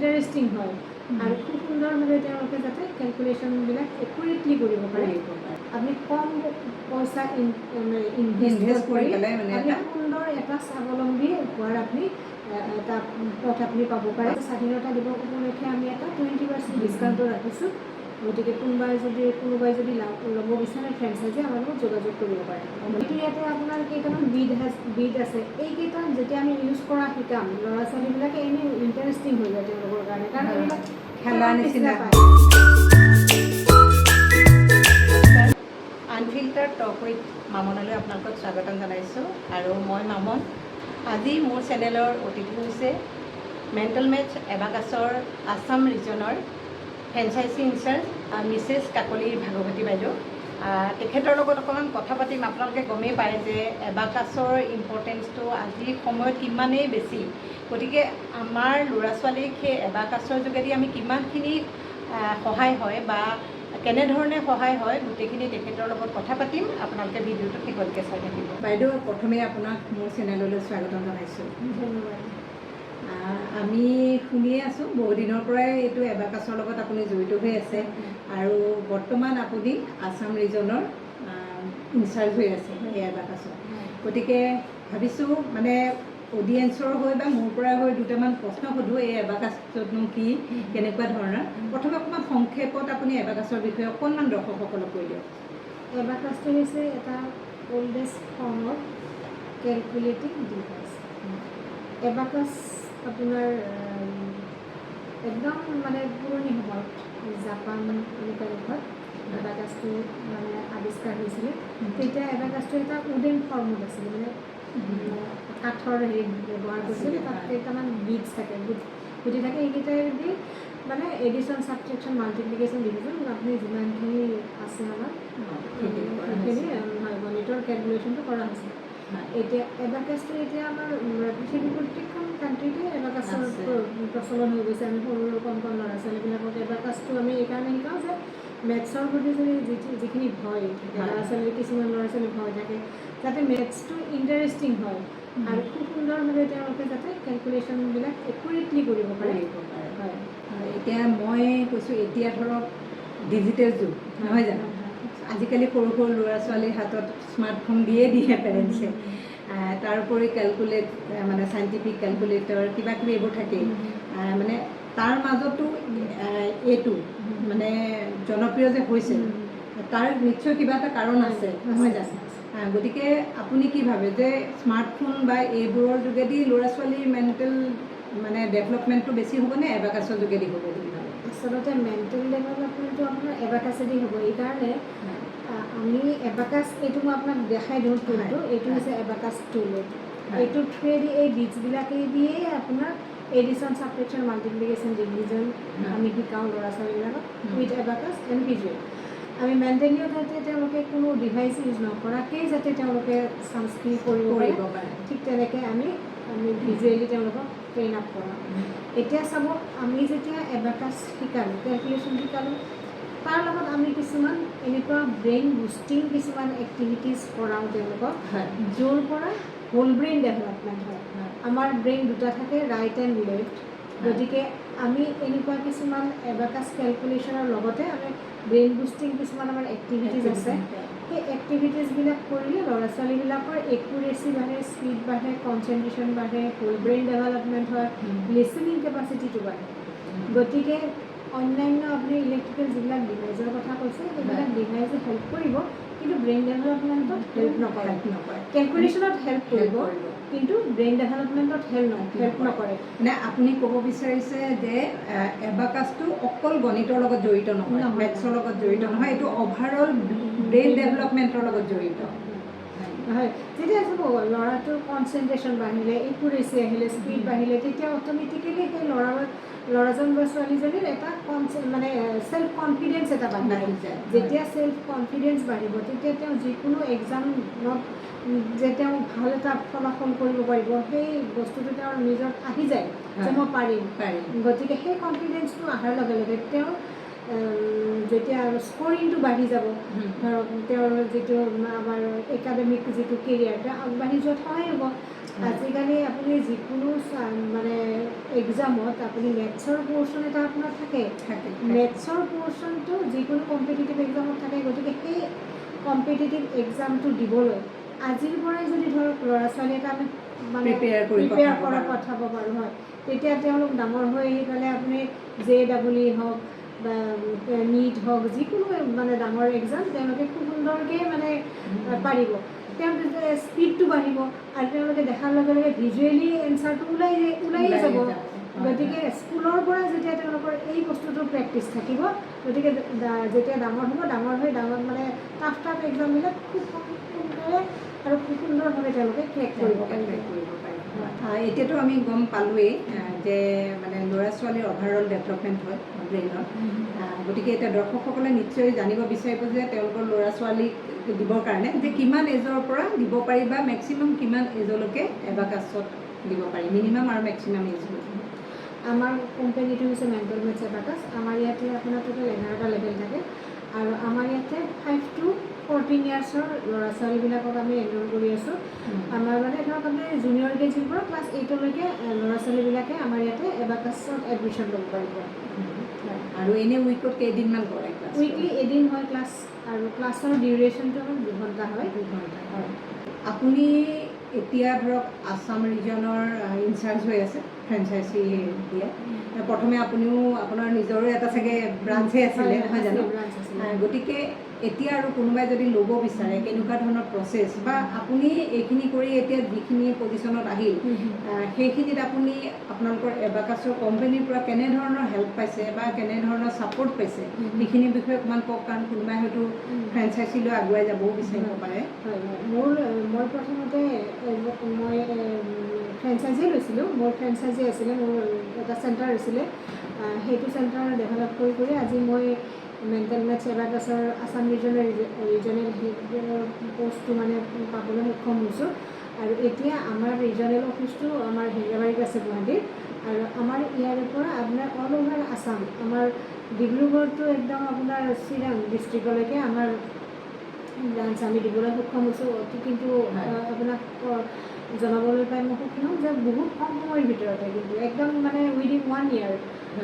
Interesting হয় আৰু খুব সুন্দৰভাৱে তেওঁলোকে যাতে কেলকুলেশ্যনবিলাক একুৰেটলি কৰিব পাৰে। কৰিব পাৰে। আপুনি কম পইচা ইনভেষ্ট ইনভেষ্ট কৰি কৰি পেলাই মানে আপুনি এটা সুন্দৰ এটা স্বাৱলম্বী হোৱাৰ আপুনি এটা পথ আপুনি পাব পাৰে। স্বাধীনতা দিৱস উপলক্ষে আমি এটা 20% ডিছকাউণ্টো ৰাখিছোঁ। গতিকে কোনোবাই যদি ল'ব বিচাৰে ফ্ৰেঞ্চাইজি, আমাৰ লগত যোগাযোগ কৰিব পাৰে। এইটো ইয়াতে আপোনাৰ কেইটামান বিড আছে। এইকেইটা যেতিয়া আমি ইউজ কৰা শিকাম, ল'ৰা ছোৱালীবিলাকে এনেই ইণ্টাৰেষ্টিং হৈ যায় তেওঁলোকৰ কাৰণে, কাৰণ হয়। এইবিলাক খেলা খেলাৰ নিচিনা। পায়। আনফিল্টাৰ টক উইথ মামনলৈ আপোনালোকক স্বাগতম জনাইছোঁ আৰু মই মামন। আজি মোৰ চেনেলৰ অতিথি হৈছে মেণ্টেল মেথছ এবাকাছৰ আছাম ৰিজনৰ franchise in charge Mrs Kakali Bhagawati বাইদেউ। তেখেতৰ লগত অকণমান কথা পাতিম। আপোনালোকে গমেই পায় যে এবাকাছৰ ইম্পৰ্টেঞ্চটো আজিৰ সময়ত কিমানেই বেছি। গতিকে আমাৰ ল'ৰা ছোৱালীক সেই এবাকাছৰ যোগেদি আমি কিমানখিনি সহায় হয় বা কেনেধৰণে সহায় হয়, গোটেইখিনি তেখেতৰ লগত কথা পাতিম। আপোনালোকে ভিডিঅ'টো শেষলৈকে চাই থাকিব। বাইদেউ, প্ৰথমে আপোনাক মোৰ চেনেললৈ স্বাগতম জনাইছোঁ। ধন্যবাদ। আমি শুনিয়ে আছোঁ, বহুদিনৰ পৰাই এইটো এবাকাছৰ লগত আপুনি জড়িত হৈ আছে আৰু বৰ্তমান আপুনি আছাম ৰিজনৰ ইনচাৰ্জ হৈ আছে এই এবাকাছত। গতিকে ভাবিছোঁ মানে অডিয়েঞ্চৰ হৈ বা মোৰ পৰা হৈ দুটামান প্ৰশ্ন সোধোঁ, এই এবাকাছনো কি, কেনেকুৱা ধৰণৰ। প্ৰথমে অকণমান সংক্ষেপত আপুনি এবাকাছৰ বিষয়ে অকণমান দৰ্শকসকলক কৈ দিয়ক। এবাকাছটো হৈছে এটা oldest form of calculating device। Abacus আপোনাৰ একদম মানে পুৰণি সময়ত জাপান এনেকুৱা দেশত এবাকাছটো মানে আৱিষ্কাৰ হৈছিলে। তেতিয়া এবাকাছটো এটা উডেন ফৰ্মত আছিলে, মানে কাঠৰ হেৰিত ব্যৱহাৰ কৰিছিলে। তাত কেইটামান বিডছ থাকে, গুটি থাকে। এইকেইটাই দি মানে এডিশ্যন, ছাবট্ৰেকশ্যন, মাল্টিপ্লিকেশ্যন, ডিভিজন, আপুনি যিমানখিনি আছে আমাৰ সেইখিনি, হয়, গণিতৰ কেলকুলেশ্যনটো কৰা হৈছে। এতিয়া এবাকাছটো এতিয়া আমাৰ পৃথিৱীৰ প্ৰত্যেকখন কাণ্ট্ৰিতে এবাকাছৰ আছে। প্ৰচলন হৈ গৈছে। আমি সৰু সৰু কণ কণ ল'ৰা ছোৱালীবিলাকক এবাকাছটো আমি এইকাৰণে শিকাওঁ যে মেথছৰ প্ৰতি যদি যিখিনি ভয় থাকে, ল'ৰা ছোৱালীৰ, কিছুমান ল'ৰা ছোৱালীৰ ভয় থাকে, যাতে মেথছটো ইণ্টাৰেষ্টিং হয় আৰু খুব সুন্দৰভাৱে তেওঁলোকে যাতে কেলকুলেশ্যনবিলাক একুৰেটলি কৰিব পাৰে। কৰিব পাৰে। হয়। হয়, এতিয়া মই কৈছোঁ, এতিয়া ধৰক ডিজিটেল যুগ, নহয় জানো? আজিকালি সৰু সৰু ল'ৰা ছোৱালীৰ হাতত স্মাৰ্টফোন দিয়ে দিয়ে পেৰেণ্টছে। তাৰোপৰি কেলকুলেট মানে চাইণ্টিফিক কেলকুলেটৰ, কিবা কিবি এইবোৰ থাকেই। মানে তাৰ মাজতো এইটো মানে জনপ্ৰিয় যে হৈছে, তাৰ নিশ্চয় কিবা এটা কাৰণ আছে, নহয় জানো? গতিকে আপুনি কি ভাবে যে স্মাৰ্টফোন বা এইবোৰৰ যোগেদি ল'ৰা ছোৱালীৰ মেণ্টেল মানে ডেভেলপমেণ্টটো বেছি হ'বনে এবাকাছৰ যোগেদি হ'ব বুলি ভাবে? আচলতে মেণ্টেল ডেভেলপমেণ্টটো আপোনাৰ এবাকাছেদি হ'ব। এইকাৰণে আমি এবাকাছ, এইটো মই আপোনাক দেখাই দিওঁ টুলটো। এইটো হৈছে এবাকাছ টুল। এইটো এইটোৰ থ্ৰুৱেদি, এই বিডছবিলাকেই দিয়ে আপোনাৰ এডিশ্যন, ছাবট্ৰেকশ্যন, মাল্টিপ্লিকেশ্যন, ডিভিজন আমি শিকাওঁ ল'ৰা ছোৱালীবিলাকক উইথ এবাকাছ এণ্ড ভিজুৱেল। আমি মেণ্টেলিও যাতে তেওঁলোকে কোনো ডিভাইচ ইউজ নকৰাকেই যাতে তেওঁলোকে চামছখিনি কৰিব পাৰে, কৰিব পাৰে। ঠিক তেনেকৈ আমি আমি ভিজুৱেলি তেওঁলোকক ট্ৰেইন আপ কৰাওঁ। এতিয়া চাব, আমি যেতিয়া এবাকাছ শিকালোঁ, কেলকুলেশ্যন শিকালোঁ, তাৰ লগত আমি কিছুমান এনেকুৱা ব্ৰেইন বুষ্টিং কিছুমান এক্টিভিটিজ কৰাওঁ তেওঁলোকক, য'ৰ পৰা হোল ব্ৰেইন ডেভেলপমেণ্ট হয়। আমাৰ ব্ৰেইন দুটা থাকে, ৰাইট এণ্ড লেফ্ট। গতিকে আমি এনেকুৱা কিছুমান এবাকাছ কেলকুলেশ্যনৰ লগতে আমি ব্ৰেইন বুষ্টিং কিছুমান আমাৰ এক্টিভিটিজ আছে। সেই এক্টিভিটিজবিলাক কৰিলে ল'ৰা ছোৱালীবিলাকৰ একুৰেচি বাঢ়ে, স্পীড বাঢ়ে, কনচেনট্ৰেশ্যন বাঢ়ে, হোল ব্ৰেইন ডেভেলপমেণ্ট হয়, লিচনিং কেপাচিটিটো বাঢ়ে। গতিকে অন্যান্য আপুনি ইলেক্ট্ৰিকেল যিবিলাক ডিভাইচৰ কথা কৈছে, সেইবিলাক ডিভাইচে হেল্প কৰিব, কিন্তু ব্ৰেইন ডেভেলপমেণ্টত হেল্প নকৰে। হেল্প নকৰে। কেলকুলেশ্যনত হেল্প কৰিব, কৰিব। কিন্তু ব্ৰেইন ডেভেলপমেণ্টত হেল্প নকৰে। মানে আপুনি ক'ব বিচাৰিছে যে এবাকাছটো অকল গণিতৰ লগত জড়িত নহয়, নহয়। মেথছৰ লগত জড়িত নহয়, এইটো অভাৰঅল ব্ৰেইন ডেভেলপমেণ্টৰ লগত জড়িত। হয়, যেতিয়া চাব ল'ৰাটোৰ কনচেনট্ৰেশ্যন বাঢ়িলে, একুৰেচি আহিলে, স্পীড বাঢ়িলে, তেতিয়া অট'মেটিকেলি সেই ল'ৰাজন বা ছোৱালীজনীৰ এটা মানে চেল্ফ কনফিডেঞ্চ এটা বাঢ়ি বাঢ়ি যায়। যেতিয়া চেল্ফ কনফিডেঞ্চ বাঢ়িব, তেতিয়া তেওঁ যিকোনো এক্সামত যে তেওঁ ভাল এটা ফলাফল কৰিব পাৰিব, সেই বস্তুটো তেওঁৰ নিজত আহি যায় যে মই পাৰিম। পাৰিম। গতিকে সেই কনফিডেঞ্চটো অহাৰ লগে লগে তেওঁ যেতিয়া স্ক'ৰিংটো বাঢ়ি যাব, ধৰক তেওঁৰ যিটো আমাৰ একাডেমিক যিটো কেৰিয়াৰ, তেওঁ আগবাঢ়ি যোৱাত সহায় হ'ব। আজিকালি আপুনি যিকোনো মানে এক্সামত আপুনি মেথছৰ পৰ্চন এটা আপোনাৰ থাকে। থাকে। মেথছৰ পৰ্চনটো যিকোনো কম্পিটিটিভ এক্সামত থাকে। গতিকে সেই কম্পিটিটিভ এক্সামটো দিবলৈ আজিৰ পৰাই যদি ধৰক ল'ৰা ছোৱালী এটা আমি মানে Prepare কৰি প্ৰিপেয়াৰ পঠাব কৰা পাৰোঁ। পঠাব পাৰোঁ, হয়, তেতিয়া তেওঁলোক ডাঙৰ হৈ আহি পেলাই আপুনি জে ডাবল ই হওক বা নিট হওক, যিকোনো মানে ডাঙৰ এক্সাম তেওঁলোকে খুব সুন্দৰকৈ মানে পাৰিব। তেওঁলোকে স্পীডটো বাঢ়িব আৰু তেওঁলোকে দেখাৰ লগে লগে ভিজুৱেলি এনচাৰটো ওলাইয়ে যাব। গতিকে স্কুলৰ পৰা যেতিয়া তেওঁলোকৰ এই বস্তুটোৰ প্ৰেক্টিচ থাকিব, গতিকে যেতিয়া ডাঙৰ হ'ব, ডাঙৰ হৈ ডাঙৰ মানে টাফ টাফ এক্সামবিলাক খুব সোনকালে আৰু খুব সুন্দৰভাৱে তেওঁলোকে ক্ৰেক কৰিব পাৰিব। কৰিব পাৰিব। এতিয়াতো আমি গম পালোৱেই যে মানে ল'ৰা ছোৱালীৰ অভাৰঅল ডেভেলপমেণ্ট হয় ব্ৰেইনৰ। গতিকে এতিয়া দৰ্শকসকলে নিশ্চয় জানিব বিচাৰিব যে তেওঁলোকৰ ল'ৰা ছোৱালীক দিবৰ কাৰণে যে কিমান এজৰ পৰা দিব পাৰি বা মেক্সিমাম কিমান এজলৈকে এবাকাছত দিব পাৰি, মিনিমাম আৰু মেক্সিমাম এজ। আমাৰ কোম্পানীটো হৈছে মেণ্টেল মেথছ এবাকাছ। আমাৰ ইয়াতে আপোনাৰ টোটেল 11টা লেভেল থাকে আৰু আমাৰ ইয়াতে 5 টু 14 ইয়াৰ্ছৰ ল'ৰা ছোৱালীবিলাকক আমি এনৰোল কৰি আছোঁ। আমাৰ মানে ধৰক আপুনি জুনিয়ৰ কেজিৰ পৰা ক্লাছ 8লৈকে ল'ৰা ছোৱালীবিলাকে আমাৰ ইয়াতে এবাকাছত এডমিশ্যন ল'ব পাৰিব। আৰু এনেই উইকত কেইদিনমান কৰে ক্লাছ? উইকলি এদিন হয় ক্লাছ আৰু ক্লাছৰ ডিউৰেশ্যনটো আমাৰ 2 ঘণ্টা হয়। 2 ঘণ্টা। হয়। আপুনি এতিয়া ধৰক আছাম ৰিজনৰ ইনচাৰ্জ হৈ আছে, ফ্ৰেঞ্চাইজি দিয়ে। প্ৰথমে আপুনিও আপোনাৰ নিজৰো এটা চাগে ব্ৰাঞ্চে আছিলে, নহয় জানো? ব্ৰাঞ্চ আছিলে। গতিকে এতিয়া আৰু কোনোবাই যদি ল'ব বিচাৰে, কেনেকুৱা ধৰণৰ প্ৰচেছ বা আপুনি এইখিনি কৰি এতিয়া যিখিনি পজিশ্যনত আহিল, সেইখিনিত আপুনি আপোনালোকৰ এবাকাছৰ কোম্পানীৰ পৰা কেনেধৰণৰ হেল্প পাইছে বা কেনেধৰণৰ ছাপৰ্ট পাইছে, সেইখিনিৰ বিষয়ে অকণমান কওক, কাৰণ কোনোবাই হয়তো ফ্ৰেঞ্চাইজি লৈ আগুৱাই যাবও বিচাৰিব পাৰে। হয়, মই প্ৰথমতে মই ফ্ৰেঞ্চাইজিয়ে লৈছিলোঁ। মোৰ ফ্ৰেঞ্চাইজি আছিলে, মোৰ এটা চেণ্টাৰ আছিলে। সেইটো চেণ্টাৰ ডেভেলপ কৰি কৰি আজি মই মেণ্টেল মেথছ এবাকাছৰ আছাম ৰিজনেল ৰিজনেল হেডৰ পষ্টটো মানে পাবলৈ সক্ষম হৈছোঁ। আৰু এতিয়া আমাৰ ৰিজনেল অফিচটো আমাৰ হেঙেৰাবাৰীত আছে গুৱাহাটীত। আৰু আমাৰ ইয়াৰে পৰা আপোনাৰ অল অভাৰ আছাম, আমাৰ ডিব্ৰুগড়টো একদম আপোনাৰ চিৰাং ডিষ্ট্ৰিক্টলৈকে আমাৰ ব্ৰাঞ্চ আমি দিবলৈ সক্ষম হৈছোঁ। অতি কিন্তু আপোনাক জনাবলৈ পাই মই সুখী হ'ম যে বহুত কম সময়ৰ ভিতৰতে কিন্তু একদম মানে উইদিন ওৱান ইয়েৰ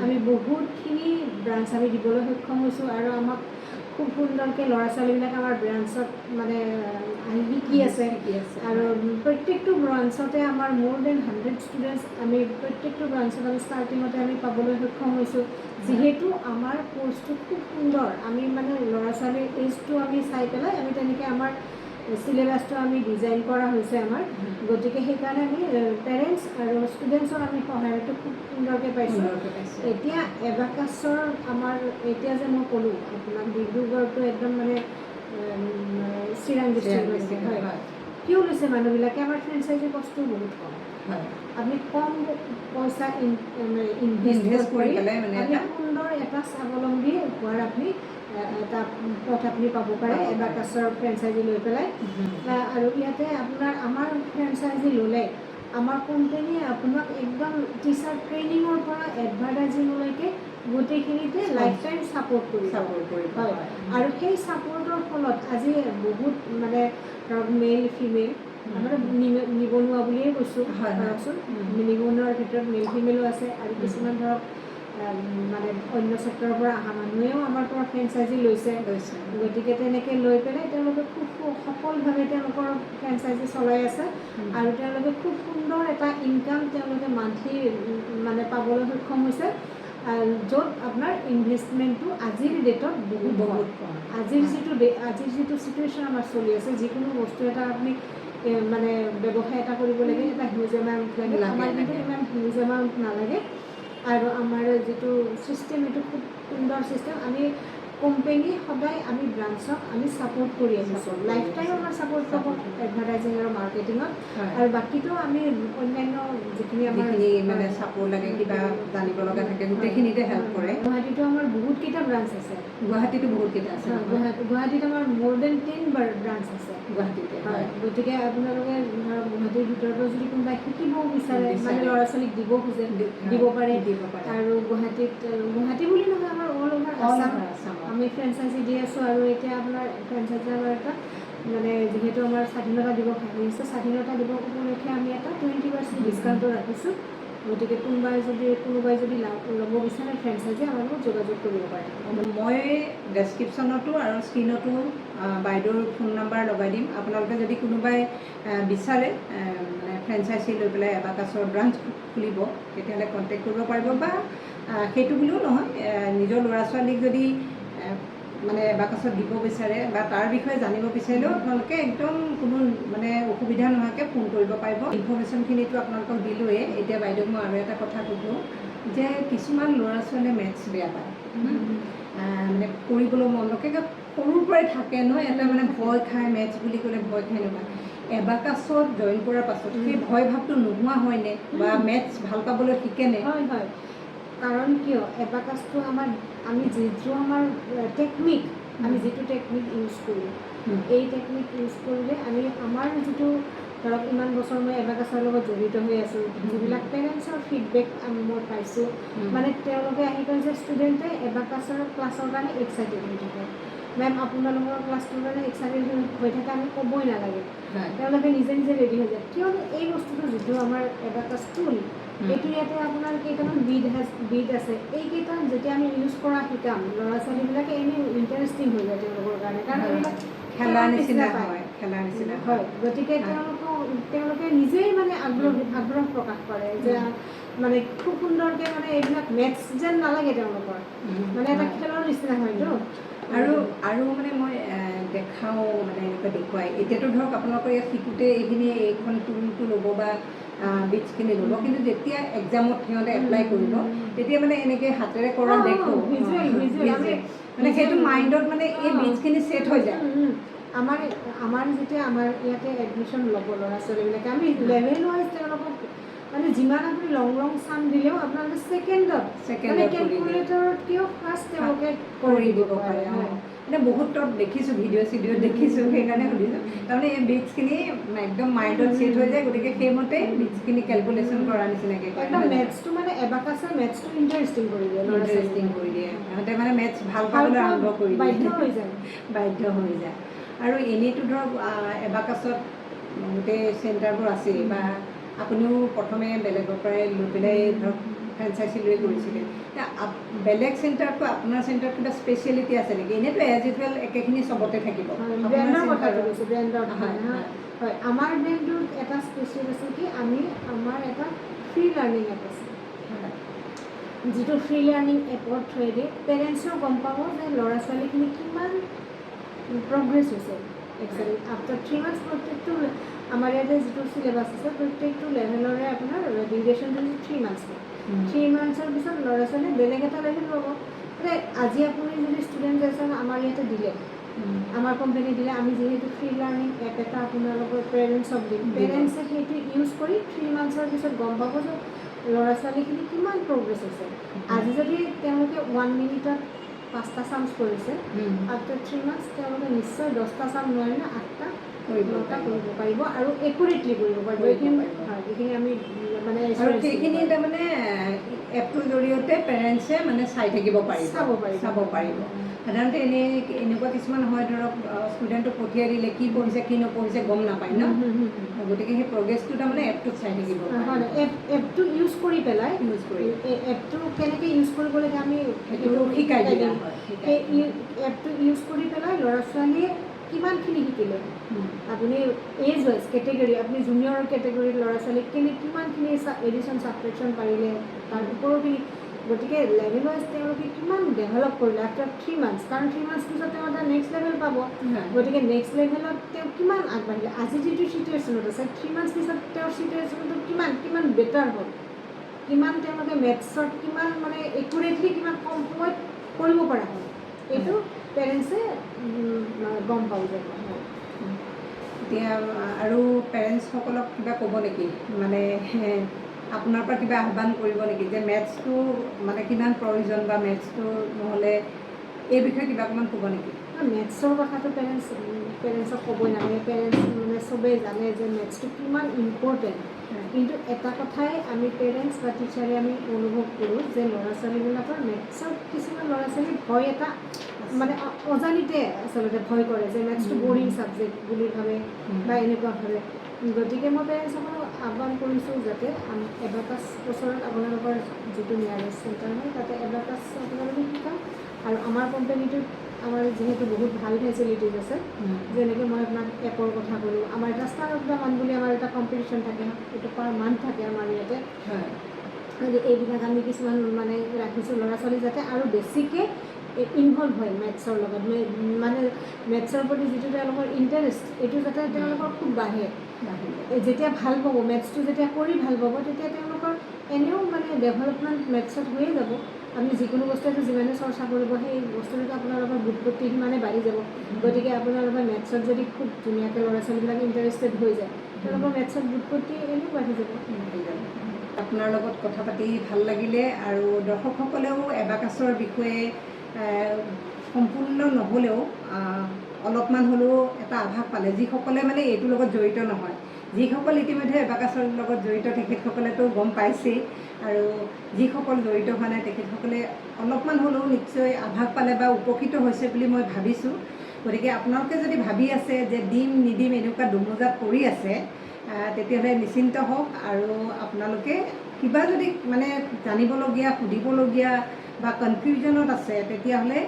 আমি বহুতখিনি ব্ৰাঞ্চ আমি দিবলৈ সক্ষম হৈছোঁ। আৰু আমাক খুব সুন্দৰকৈ ল'ৰা ছোৱালীবিলাক আমাৰ ব্ৰাঞ্চত মানে আহি শিকি আছে। শিকি আছে। আৰু প্ৰত্যেকটো ব্ৰাঞ্চতে আমাৰ মোৰ then 100 students আমি প্ৰত্যেকটো ব্ৰাঞ্চত আমি ষ্টাৰ্টিঙতে আমি পাবলৈ সক্ষম হৈছোঁ। যিহেতু আমাৰ কৰ্চটো খুব সুন্দৰ, আমি মানে ল'ৰা ছোৱালীৰ এজটো আমি চাই পেলাই আমি তেনেকৈ আমাৰ চিলেবাছটো আমি ডিজাইন কৰা হৈছে আমাৰ। গতিকে সেইকাৰণে আমি পেৰেণ্টছ আৰু ষ্টুডেণ্টছৰ আমি সহায়টো খুব সুন্দৰকৈ পাইছোঁ। সুন্দৰকৈ পাইছে। এতিয়া এবাকাছৰ আমাৰ এতিয়া যে মই ক'লোঁ আপোনাক, ডিব্ৰুগড়টো একদম মানে চিৰাং চিৰাং ডিষ্ট্ৰিক্ট ডিষ্ট্ৰিক্ট, হয়। হয়। কিয় লৈছে মানুহবিলাকে? আমাৰ ফ্ৰেঞ্চাইজিৰ কষ্টও বহুত কম। আপুনি কম পইচা ইনভেষ্ট ইনভেষ্ট কৰি কৰি পেলাই মানে আপুনি এটা সুন্দৰ এটা স্বাৱলম্বী হোৱাৰ আপুনি এটা পথ আপুনি পাব পাৰে পাব পাৰে। এবাকাছৰ ফ্ৰেঞ্চাইজি লৈ পেলাই। আৰু ইয়াতে আপোনাৰ আমাৰ ফ্ৰেঞ্চাইজি ল'লে আমাৰ কোম্পানীয়ে আপোনাক একদম টিচাৰ ট্ৰেইনিঙৰ পৰা এডভাৰটাইজিঙলৈকে গোটেইখিনিতে লাইফ টাইম ছাপৰ্ট কৰিব। ছাপৰ্ট কৰিব। হয়, আৰু সেই ছাপৰ্টৰ ফলত আজি বহুত মানে ধৰক মেল ফিমেল, আমাৰ নিবনুৱা বুলিয়ে কৈছোঁ, হয়, হয়। ধৰকচোন নিবনুৱাৰ ভিতৰত মেল ফিমেলো আছে আৰু কিছুমান ধৰক মানে অন্য চেক্টৰৰ পৰা অহা মানুহেও আমাৰ পৰা ফ্ৰেঞ্চাইজি লৈছে। লৈছে। গতিকে তেনেকৈ লৈ পেলাই তেওঁলোকে খুব সফলভাৱে তেওঁলোকৰ ফ্ৰেঞ্চাইজি চলাই আছে আৰু তেওঁলোকে খুব সুন্দৰ এটা ইনকাম তেওঁলোকে মান্থলি মানে পাবলৈ সক্ষম হৈছে আৰু য'ত আপোনাৰ ইনভেষ্টমেণ্টটো আজিৰ ডেটত বহুত কম। বহুত কম। আজিৰ যিটো চিটুৱেশ্যন আমাৰ চলি আছে, যিকোনো বস্তু এটা আপুনি মানে ব্যৱসায় এটা কৰিব লাগে, এটা হিউজ এমাউণ্ট লাগে। লাগে, আমাৰ কিন্তু লাগে। ইমান হিউজ এমাউণ্ট নালাগে আৰু আমাৰ যিটো ছিষ্টেম, এইটো খুব সুন্দৰ ছিষ্টেম। আমি কোম্পেনী সদায় আমি ব্ৰাঞ্চক আমি ছাপোৰ্ট কৰি আহিছোঁ। Support কৰি লাইফ টাইম আহিছোঁ। আমাৰ ছাপোৰ্ট পাব Support থাকিব। এডভাৰটাইজিং আৰু মাৰ্কেটিঙত আৰু বাকীটো আমি অন্যান্য যিখিনি আমাৰ যিখিনি মানে ছাপোৰ্ট লাগে, কিবা জানিব লগা থাকে, গোটেইখিনিতে হেল্প কৰে। গুৱাহাটীতো আমাৰ বহুতকেইটা ব্ৰাঞ্চ আছে। গুৱাহাটীতো বহুতকেইটা আছে নহয়? গুৱাহাটীত আমাৰ মোৰ then 10 branch আছে। গুৱাহাটীতে। হয়। হয়। গতিকে আপোনালোকে ধৰক গুৱাহাটীৰ ভিতৰৰ পৰা যদি কোনোবাই শিকিব বিচাৰে, মানে বিচাৰে। ল'ৰা ছোৱালীক দিব খোজে, দিব পাৰে। দিব পাৰে। আৰু গুৱাহাটীত, গুৱাহাটী বুলি নহয়, আমাৰ all over All Assam over আছামত। আমি ফ্ৰেঞ্চাইজি দি আছোঁ। আৰু এতিয়া আপোনাৰ ফ্ৰেঞ্চাইজি আমাৰ এটা মানে যিহেতু আমাৰ স্বাধীনতা দিৱস আহি আছে, স্বাধীনতা দিৱস উপলক্ষে আমি এটা 20% ডিছকাউণ্টো ৰাখিছোঁ। গতিকে কোনোবাই যদি ল'ব বিচাৰে ফ্ৰেঞ্চাইজি, আমাৰ লগত যোগাযোগ কৰিব পাৰে। মই ডেছক্ৰিপশ্যনতো আৰু স্ক্ৰীণতো বাইদেউৰ ফোন নাম্বাৰ লগাই দিম। আপোনালোকে যদি কোনোবাই বিচাৰে মানে ফ্ৰেঞ্চাইজি লৈ পেলাই এবাকাছৰ ব্ৰাঞ্চ খুলিব, তেতিয়াহ'লে কণ্টেক্ট কৰিব পাৰিব। বা সেইটো বুলিও নহয়, নিজৰ ল'ৰা ছোৱালীক যদি মানে এবাকাছত দিব বিচাৰে বা তাৰ বিষয়ে জানিব বিচাৰিলেও আপোনালোকে একদম কোনো মানে অসুবিধা নোহোৱাকৈ ফোন কৰিব পাৰিব। ইনফৰ্মেশ্যনখিনিতো আপোনালোকক দিলোঁৱেই। এতিয়া বাইদেউক মই আৰু এটা কথা সোধোঁ যে কিছুমান ল'ৰা ছোৱালীয়ে মেথছ বেয়া পায়, মানে কৰিবলৈ মন নকৰে, সৰুৰ পৰাই থাকে ন এটা মানে ভয় খায়, মেথছ বুলি ক'লে ভয় খায়। এনেকুৱা এবাকাছত জইন কৰাৰ পাছত সেই ভয় ভাৱটো নোহোৱা হয়নে বা মেথছ ভাল পাবলৈ শিকেনে? হয়, কাৰণ কিয় এবাকাছটো আমাৰ আমি যিটো আমাৰ টেকনিক, আমি যিটো টেকনিক ইউজ কৰোঁ, এই টেকনিক ইউজ কৰিলে আমি আমাৰ যিটো ধৰক ইমান বছৰ মই এবাকাছৰ লগত জড়িত হৈ আছোঁ, যিবিলাক পেৰেণ্টছৰ ফিডবেক মই পাইছোঁ, মানে তেওঁলোকে আহি কয় যে ষ্টুডেণ্টে এবাকাছৰ ক্লাছৰ কাৰণে এক্সাইটেড হৈ থাকে। মেম, আপোনালোকৰ ক্লাছটোৰ কাৰণে এক্সাইটেড হৈ থাকে, আমি ক'বই নালাগে। তেওঁলোকে নিজে নিজে ৰেডি হৈ যায়। কিয়নো এই বস্তুটো যিটো আমাৰ এবাকাছ টুল, এইটো ইয়াতে আপোনাৰ কেইটামান বিড আছে। এইকেইটা যেতিয়া আমি ইউজ কৰা শিকাম, ল'ৰা ছোৱালীবিলাকে এনেই ইণ্টাৰেষ্টিং হৈ যায় তেওঁলোকৰ কাৰণে, কাৰণ এইবিলাক খেলা খেলাৰ নিচিনা পায়। হয়, খেলাৰ নিচিনা। হয়, গতিকে তেওঁলোকে নিজেই মানে আগ্ৰহ প্ৰকাশ কৰে যে মানে খুব সুন্দৰকৈ, মানে এইবিলাক মেথছ যেন নালাগে তেওঁলোকৰ, মানে এটা খেলৰ নিচিনা হয়তো। আৰু মানে মই দেখাওঁ, মানে এনেকুৱা দেখুৱাই এতিয়াতো ধৰক আপোনালোকৰ ইয়াত শিকোঁতে এইখিনি এইখন টুলটো ল'ব বা বিটছখিনি ল'ব, কিন্তু যেতিয়া এক্সামত সিহঁতে এপ্লাই কৰিব, তেতিয়া মানে এনেকৈ হাতেৰে কৰা দেখোঁ। ভিজুৱেল আমি মানে সেইটো মাইণ্ডত মানে এই বিটছখিনি ছেট হৈ যায়। আমাৰ যেতিয়া আমাৰ ইয়াতে এডমিশ্যন ল'ব ল'ৰা ছোৱালীবিলাকে, আমি লেভেল ৱাইজ তেওঁলোকক মানে যিমান আপুনি লং লং চাম দিলেও আপোনালোকে ছেকেণ্ডত মানে ছেকেণ্ডত কৰি দিয়ে। কেলকুলেটৰতকৈও ফাষ্ট তেওঁলোকে কৰি দিব পাৰে। অঁ, মানে বহুতত দেখিছোঁ, ভিডিঅ' চিডিঅ' দেখিছোঁ, সেইকাৰণে সুধিছোঁ। তাৰমানে এই বিটছখিনি একদম মাইণ্ডত ছেট হৈ যায়, গতিকে সেইমতে বিটছখিনি কেলকুলেশ্যন কৰা নিচিনাকৈ কৰে। একদম মেথছটো মানে এবাকাছৰ মেথছটো ইণ্টাৰেষ্টিং কৰি দিয়ে ল'ৰা ইণ্টাৰেষ্টিং ছোৱালীক। কৰি দিয়ে। সিহঁতে মানে মেথছ ভাল ভাল পাবলৈ পোৱা আৰম্ভ কৰি দিয়ে। বাধ্য হৈ যায়। বাধ্য হৈ যায়। আৰু এনেইতো ধৰক এবাকাছত গোটেই চেণ্টাৰবোৰ আছেই, বা আপুনিও প্ৰথমে বেলেগৰ পৰাই লৈ পেলাই ধৰক ফ্ৰেঞ্চাইজি লৈ কৰিছিলে। এতিয়া বেলেগ চেণ্টাৰতকৈ আপোনাৰ চেণ্টাৰত কিবা স্পেচিয়েলিটি আছে নেকি? এনেইতো এজ ইউজুৱেল একেখিনি চবতে থাকিব। আপোনাৰ ব্ৰেণ্ডৰ কথাটো চেণ্টাৰত- কৈছোঁ, ব্ৰেণ্ডৰ কথা। হয়, হয়। হয়, আমাৰ ব্ৰেণ্ডটোত এটা স্পেচিয়েল আছে কি আমি আমাৰ এটা ফ্ৰী লাৰ্ণিং এপ আছে, যিটো ফ্ৰী লাৰ্ণিং এপৰ থ্ৰুৱেদি পেৰেণ্টছেও গম পাব যে ল'ৰা ছোৱালীখিনি কিমান প্ৰগ্ৰেছ হৈছে। একচুৱেলি আফটাৰ 3 মান্থছ প্ৰত্যেকটো আমাৰ ইয়াতে যিটো চিলেবাছ আছে, প্ৰত্যেকটো লেভেলৰে আপোনাৰ ডিউৰেশ্যনটো হৈছে 3 মান্থছ। 3 মান্থছৰ পিছত ল'ৰা ছোৱালীয়ে বেলেগ এটা লেভেল পাব। মানে আজি আপুনি যদি ষ্টুডেণ্ট এজন আমাৰ ইয়াতে দিলে, আমাৰ কোম্পানী দিলে, আমি যিহেতু ফ্ৰী লাৰ্ণিং এপ এটা আপোনালোকৰ পেৰেণ্টছক দিম, দিব। পেৰেণ্টছে সেইটো ইউজ কৰি 3 মান্থছৰ পিছত গম পাব যে ল'ৰা ছোৱালীখিনি কিমান প্ৰগ্ৰেছ হৈছে। আজি যদি তেওঁলোকে 1 মিনিটত পাঁচটা চামছ কৰিছে, আফটাৰ 3 মান্থছ তেওঁলোকে নিশ্চয় 10টা চাম নোৱাৰিলে আঠটা, কৰিব 9টা পাৰিব। কৰিব পাৰিব আৰু একুৰেটলি কৰিব পাৰিব। কৰিব এইখিনি পাৰিব। হয়, এইখিনি আমি মানে আৰু assurance দিব সেইখিনি পাৰোঁ। তাৰমানে এপটোৰ জৰিয়তে পেৰেণ্টছে মানে চাই থাকিব পাৰিব। চাব পাৰিব। চাব পাৰিব। সাধাৰণতে এনেই এনেকুৱা কিছুমান হয়, ধৰক ষ্টুডেণ্টক পঠিয়াই দিলে কি পঢ়িছে কি নপঢ়িছে গম নাপায় ন। হুম, হুম, হুম, হুম। গতিকে সেই প্ৰগ্ৰেছটো তাৰমানে এপটোত চাই থাকিব। হয়, এপটো ইউজ কৰি পেলাই। ইউজ কৰি। এই এপটো কেনেকৈ ইউজ কৰিব লাগে আমি সেইটো শিকাই দিয়া দিম। হয়, শিকাই। সেই এপটো ইউজ কৰি পেলাই ল'ৰা ছোৱালীয়ে কিমানখিনি শিকিলে, আপুনি এজ ৱাইজ কেটেগৰী, আপুনি জুনিয়ৰ কেটেগৰীৰ ল'ৰা ছোৱালীক কিমানখিনি এডিশ্যন ছাবট্ৰেকশ্যন পাৰিলে, তাৰ ওপৰখিনি, গতিকে লেভেল ৱাইজ তেওঁলোকে কিমান ডেভেলপ কৰিলে আফটাৰ 3 মান্থছ, কাৰণ 3 মান্থছ পিছত তেওঁ এটা নেক্সট লেভেল পাব। গতিকে নেক্সট লেভেলত তেওঁ কিমান আগবাঢ়িলে, আজি যিটো চিটুৱেশ্যনত আছে, 3 মান্থছ পিছত তেওঁৰ চিটুৱেশ্যনটো কিমান কিমান বেটাৰ হ'ল, কিমান তেওঁলোকে মেথছত কিমান মানে একুৰেটলি কিমান কম সময়ত কৰিব পৰা হ'ল। এইটো পেৰেণ্টছে গম পাই যাব। এতিয়া আৰু পেৰেণ্টছসকলক কিবা ক'ব নেকি, মানে আপোনাৰ পৰা কিবা আহ্বান কৰিব নেকি যে মেথছটো মানে কিমান প্ৰয়োজন বা মেথছটো নহ'লে এই বিষয়ে কিবা অকণমান ক'ব নেকি? মেথছৰ কথাটো পেৰেণ্টছক ক'বই নালাগে। পেৰেণ্টছ মানে চবেই জানে যে মেথছটো কিমান ইম্পৰ্টেণ্ট। কিন্তু এটা কথাই আমি পেৰেণ্টছ বা টিচাৰে আমি অনুভৱ কৰোঁ যে ল'ৰা ছোৱালীবিলাকৰ মেথছত কিছুমান ল'ৰা ছোৱালীৰ ভয় এটা, মানে অজানিতে আচলতে ভয় কৰে যে মেথছটো বৰিং ছাবজেক্ট বুলি ভাবে বা এনেকুৱা ভাবে। গতিকে মই পেৰেণ্টছসকলক আহ্বান কৰিছোঁ যাতে এবাকাছ ওচৰত আপোনালোকৰ যিটো নিয়াৰেষ্ট চেণ্টাৰ হয়, তাতে এবাকাছ আপোনালোকে শিকাওক। আৰু আমাৰ কোম্পানীটোত আমাৰ যিহেতু বহুত ভাল ফেচিলিটিজ আছে, যেনেকৈ মই আপোনাক এপৰ কথা ক'লোঁ, আমাৰ এটা ষ্টাৰ অফ the month বুলি আমাৰ এটা কম্পিটিশ্যন থাকে, এইটো পাৰ মান্থ থাকে আমাৰ ইয়াতে। গতিকে এইবিলাক আমি কিছুমান মানে ৰাখিছোঁ, ল'ৰা ছোৱালী যাতে আৰু বেছিকৈ ইনভল্ভ হয় মেথছৰ লগত, মানে মেথছৰ প্ৰতি যিটো তেওঁলোকৰ ইণ্টাৰেষ্ট, এইটো যাতে তেওঁলোকৰ খুব বাঢ়ে। বাঢ়িব। এই যেতিয়া ভাল পাব, মেথছটো যেতিয়া কৰি ভাল পাব, তেতিয়া তেওঁলোকৰ এনেও মানে ডেভেলপমেণ্ট মেথছত হৈয়ে যাব। আপুনি যিকোনো বস্তু এটা যিমানে চৰ্চা কৰিব, সেই বস্তুটোত আপোনালোকৰ বুৎপত্তি সিমানে বাঢ়ি যাব। গতিকে আপোনালোকৰ মেথছত যদি খুব ধুনীয়াকৈ ল'ৰা ছোৱালীবিলাক ইণ্টাৰেষ্টেড হৈ যায়, তেওঁলোকৰ মেথছত বুৎপত্তি এনেও বাঢ়ি যাব। বাঢ়ি যাব। আপোনাৰ লগত কথা পাতি ভাল লাগিলে আৰু দৰ্শকসকলেও এবাকাছৰ বিষয়ে সম্পূৰ্ণ নহ'লেও অলপমান হ'লেও এটা আভাস পালে, যিসকলে মানে এইটোৰ লগত জড়িত নহয়। যিসকল ইতিমধ্যে এবাকাছৰ লগত জড়িত, তেখেতসকলেতো গম পাইছেই আৰু যিসকল জড়িত হোৱা নাই, তেখেতসকলে অলপমান হ'লেও নিশ্চয় আভাস পালে বা উপকৃত হৈছে বুলি মই ভাবিছোঁ। গতিকে আপোনালোকে যদি ভাবি আছে যে দিম নিদিম এনেকুৱা দুমোজাত পৰি আছে, তেতিয়াহ'লে নিশ্চিন্ত হওক। আৰু আপোনালোকে কিবা যদি মানে জানিবলগীয়া, সুধিবলগীয়া বা কনফিউজনত আছে, তেতিয়াহ'লে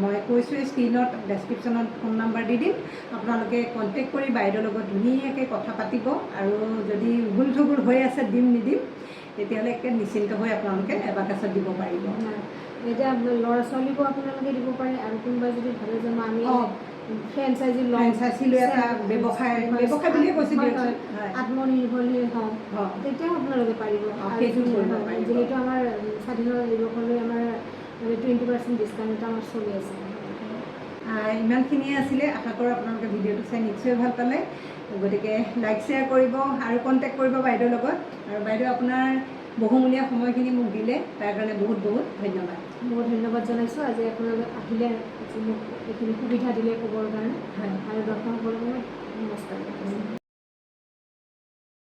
মই কৈছোঁৱেই, স্ক্ৰীণত ডেছক্ৰিপশ্যনত ফোন নাম্বাৰ দি দিম। আপোনালোকে কণ্টেক্ট কৰি বাইদেউৰ লগত ধুনীয়াকৈ কথা পাতিব। আৰু যদি উগুল থুগুল হৈ আছে দিম নিদিম, তেতিয়াহ'লে একে নিশ্চিন্ত হৈ আপোনালোকে এবাকাছত দিব পাৰিব। এতিয়া ল'ৰা ছোৱালীকো আপোনালোকে দিব পাৰে আৰু কোনোবাই যদি ভাবে যে মই আমি ফ্ৰেঞ্চাইজি লওঁ, ফ্ৰেঞ্চাইজি লৈ এটা ব্যৱসায়, ব্যৱসায় বুলিয়ে কৈছোঁ দিয়কচোন। আত্মনিৰ্ভৰশীল হওঁ, তেতিয়াও আপোনালোকে পাৰিব। আৰু সেইটো কৰিব পাৰিব। যিহেতু আমাৰ স্বাধীনতা দিৱসলৈ আমাৰ মানে 20% ডিছকাউণ্ট এটা আমাৰ চলি আছে। ইমানখিনিয়ে আছিলে। আশা কৰোঁ আপোনালোকে ভিডিঅ'টো চাই নিশ্চয় ভাল পালে। গতিকে লাইক, শ্বেয়াৰ কৰিব আৰু কণ্টেক্ট কৰিব বাইদেউৰ লগত। আৰু বাইদেউ, আপোনাৰ বহুমূলীয়া সময়খিনি মোক দিলে, তাৰ কাৰণে বহুত বহুত ধন্যবাদ। মই ধন্যবাদ জনাইছোঁ, আজি আপোনালোক আহিলে, আজি মোক এইখিনি সুবিধা দিলে ক'বৰ কাৰণে। আৰু দৰ্শকসকলক মই